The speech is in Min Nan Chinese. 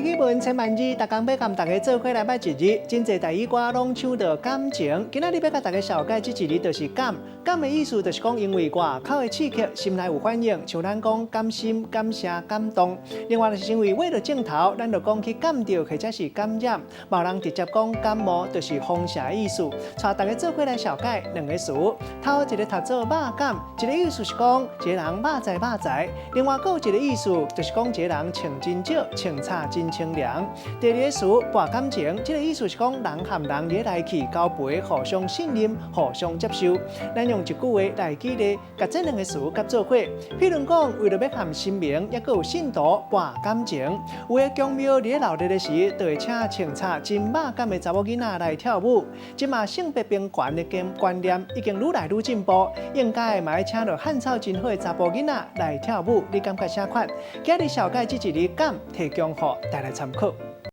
台語文千萬字，逐工欲共大家做伙來捌一字，真濟台語歌攏唱著感情。今仔日欲共大家紹介這一字就是感。感的意思就是講，因為外口的刺激，心內有反應，像咱講感心、感謝、感動。另外就是因為畫著鏡頭，咱就講去感著或者是感染。嘛有人直接講感冒，就是風聲的意思。帶大家做伙來紹介兩个詞，頭一个讀做肉感，一个意思是講一个人肉在肉在；另外閣有一个意思就是講一个人穿真少，穿插真清涼。第二个詞博感情，這个意思是講人和人佇來去交陪，互相信任，互相接受。咱用一句話來舉例，共這兩个詞結做伙。譬如講，為著欲和神明抑閣有信徒博感情，有的宮廟佇咧鬧熱的時，就會請穿插真肉感的查某囡仔來跳舞。這馬性別平權的觀念已經愈來愈進步，應該嘛愛請著漢草真好的查埔囡仔來跳舞。你感覺啥款？今日紹介這一字感，提供予大家參考。